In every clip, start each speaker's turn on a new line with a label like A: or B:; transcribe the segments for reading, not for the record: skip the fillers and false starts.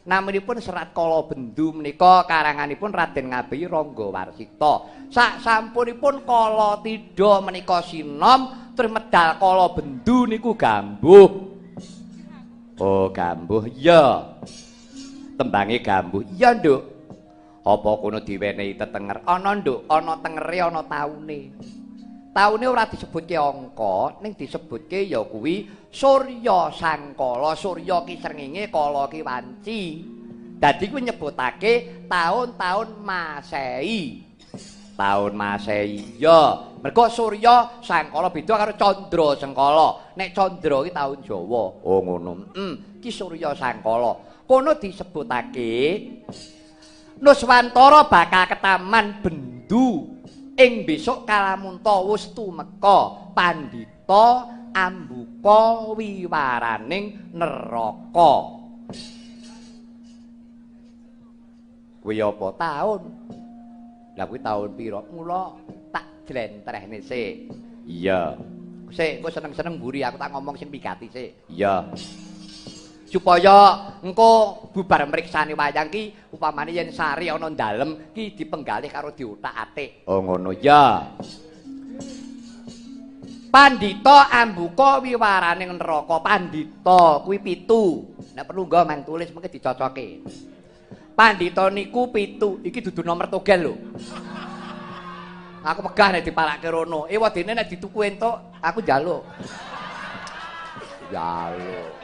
A: Naminipun Serat Kalabendu menika karanganipun Raden Ngabeyi Rangga Warsita. Sak sampunipun kala tidha menika sinom terus medal Kalabendu niku gambuh. Oh, gambuh. Iya. Tembange gambuh. Iya, Nduk. Apa kono diwenehi tetenger? Ana, Nduk, ana tengere, ana taune. Taune ora disebutke angka, ning disebutke ya kuwi Surya Sangkala, surya ki srengenge, kala ki wanci. Dadi kuwi nyebutake taun-taun Masehi. Taun Masehi. Ya, mergo Surya Sangkala beda karo Candra Sengkala. Nek Candra ki taun Jawa. Oh, ngono. Ki Surya Sangkala. Kono disebutake Nuswantara bakal ketaman bendu ing besok kalamunta wus tumeka pandhita ambuka wiwaraning neraka. Kuwi apa taun? Lah kuwi taun pira? Mula tak jlentrehne sik. Iya. Sik, engko seneng-seneng mburi aku tak ngomong sing pigati sik. Iya. Supaya engko bubar mriksani wayang ki upamane yen sari ana dalem ki dipenggalih karo diothak-atik. Oh ngono ya. Pandhita ambuka wiwaraning neraka. Pandhita kuwi 7. Nek perlu nggo mang tulis mengke dicocoke. Pandhita niku 7. Iki dudu nomor togel lho. Aku pegah nek dipalake rono. Ewadene nek dituku entuk aku njaluk. Njaluk.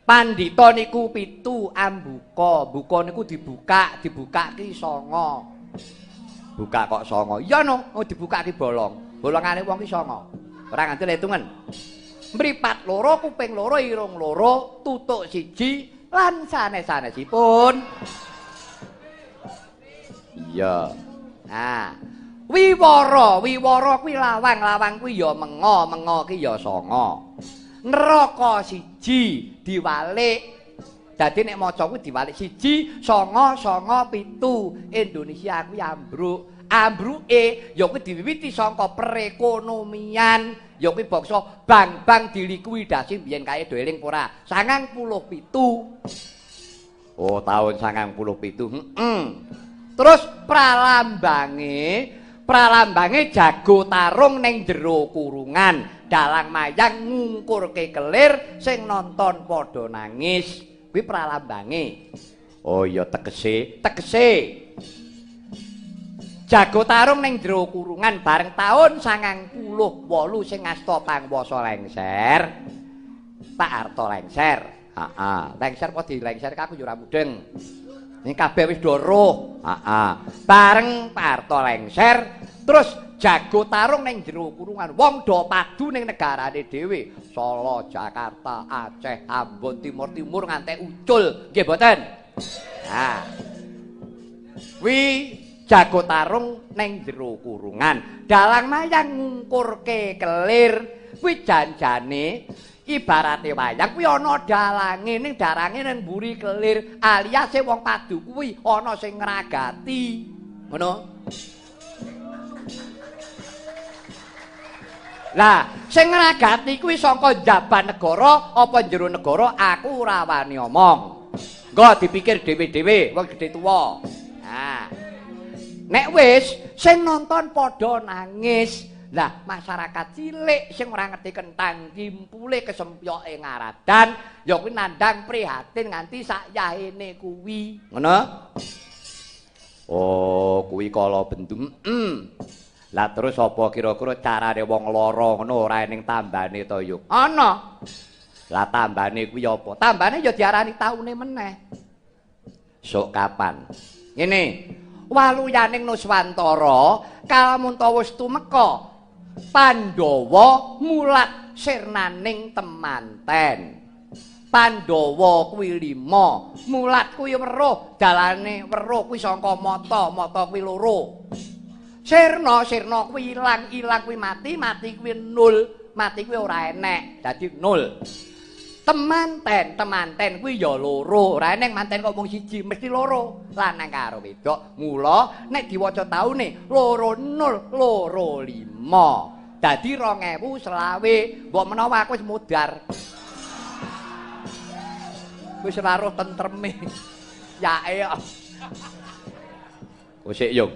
A: Pandhita niku 7 ambuka. Buka niku dibuka, dibuka ki 9. Buka kok 9. Iya no, oh dibuka ki bolong. Bolongane wong ki 9. Ora nganti hitungen. Mripat loro, kuping loro, irung loro, tutuk 1 lan sanes-sanesipun. Iya. Nah, wiwara, wiwara kuwi lawang, lawang kuwi ya menga, menga ki ya 9. Neraka 1 diwalik. Dadi nek maca kuwi diwalik 1 9 9 7. Indonesia kuwi ambruk. Ambruke ya kuwi diwiwiti saka perekonomian, ya kuwi bangsa bank-bank dilikuidasi biyen kae do eling ora? 97. Oh, tahun 97. Heeh. Terus pralambange, pralambange jago tarung ning jero kurungan. Dalang mayang ngungkurke kelir sing nonton padha nangis. Kuwi pralambange. Oh iya tegese, tegese. Jago tarung ning jero kurungan bareng taun 98 sing ngasta pangwasa lengser. Pak Harto lengser. Heeh, lengser apa dilengser aku yo ora mudeng. Ning kabeh wis do roh. Heeh. Bareng Pak Harto lengser, terus jago tarung ning jero kurungan, wong do padu ning negarane dhewe. Solo, Jakarta, Aceh, Ambon, Timur Timur nganti ucul. Nggih mboten? Nah. Kuwi jago tarung ning jero kurungan. Dalang mayang ngungkurke kelir. Kuwi janjane ibarate wayang kuwi ana dalange, ning darange ning mburi kelir, alias wong padu kuwi ana sing ngragati. Ngono. Lah, sing ngragati kuwi saka njaban negara apa jero negara aku ora wani omong. Engko dipikir dhewe-dhewe wong gedhe tuwa. Nah. Nek wis sing nonton padha nangis. Lah, masyarakat cilik sing ora ngerti kentang kimpule kesempyoke ngaradan ya kuwi nandang prihatin nganti sak yahene kuwi. Ngono? Oh, kuwi Kalabendu. Lah terus apa kira-kira carane wong lara ngono ora ning tambane to, Yuk? Ana. Lah tambane kuwi apa? Tambane ya diarani taune meneh. Sok kapan? Ngene. Waluyaning Nuswantara kalamunta wis tumeka Pandhawa mulat sirnaning temanten. Pandhawa kuwi 5, mulat kuwi weruh, dalane weruh kuwi saka mata, mata kuwi 2. Sirna, sirna kuwi ilang, ilang kuwi mati, mati kuwi nol, mati kuwi ora enek, dadi nol. Temanten, temanten kuwi ya 2, ora eneng manten kok mung 1, mesti 2, lanang karo wedok. Mula nek diwaca taune 2 0 2 5. Dadi 2025, mbok menawa aku wis mudhar. Wis ora roh tentreme. Yake kok. Sik yo.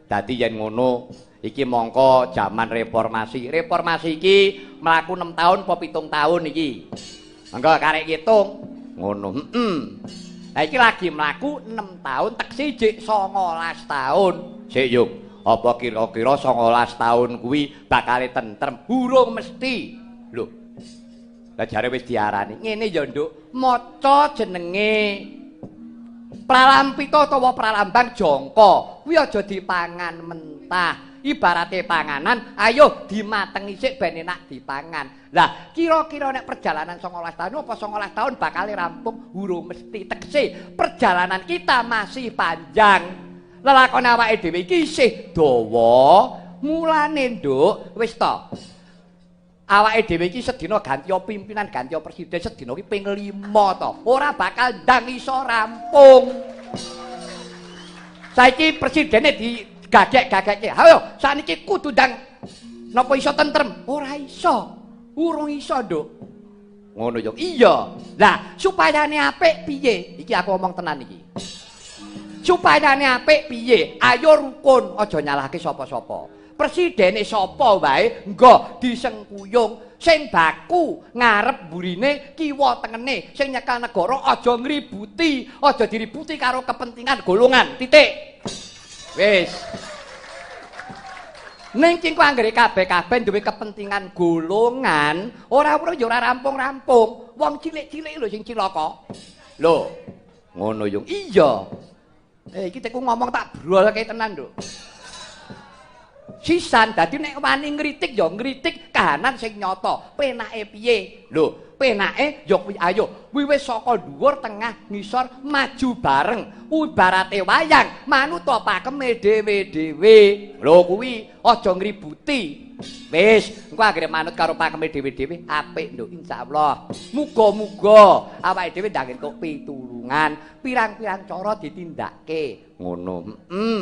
A: Dadi yen ngono iki mongko jaman reformasi. Reformasi iki mlaku 6 tahun apa 7 tahun iki. Monggo karek ngitung. Ngono. Heeh. Lah iki lagi mlaku 6 tahun teksi jek 19 tahun. Sik yo. Apa kira-kira 19 tahun kuwi bakale tentrem? Urung mesti. Lho. Lah jare wis diarani. Ngene ya, Nduk. Maca jenenge Pralampita utawa pralambang jangka kuwi aja dipangan mentah. Ibarate panganan, ayo dimatengi sik ben enak dipangan. Lah, kira-kira nek perjalanan 19 tahun apa 19 tahun bakal rampung? Urung mesti. Tegese perjalanan kita masih panjang. Lelakon awake dhewe iki isih dawa. Mulane, Nduk, wis to. Awake dhewe iki sedina ganti pimpinan, ganti presiden sedina iki ping 5 to. Ora bakal ndang iso rampung. Saiki presidene digagek-gagekke. Ayo, sakniki kudu ndang napa iso tentrem? Ora iso. Urung iso, Nduk. Ngono yo. Iya. Lah, supayane apik piye? Iki aku omong tenan iki. Supayane apik piye? Ayo rukun, aja nyalahke sapa-sapa. Presidene sapa wae nggo disengkuyung, sing baku ngarep mburine kiwa tengene, sing nyekel negara aja ngributi, aja diributi karo kepentingan golongan. Titik. Wis. Ning cingko anggere kabeh-kabeh duwe kepentingan golongan, ora ora ya ora rampung-rampung. Wong cilik-cilik lho sing cilaka. Lho, ngono yo. Iya. Iki teku ngomong tak brolke tenan, Nduk. Sisan dadi nek wani ngritik ya ngritik kahanan sing nyata. Penake piye? Lho, penake ya kuwi ayo wiwit saka dhuwur tengah ngisor maju bareng. Ibarate wayang manut pakeme dhewe-dhewe. Lho kuwi aja ngributi. Wis, engko anggere manut karo pakeme dhewe-dhewe apik, Nduk, insyaallah. Muga-muga awake dhewe ndang entuk pitulungan, pirang-pirang cara ditindakke. Ngono. Heeh.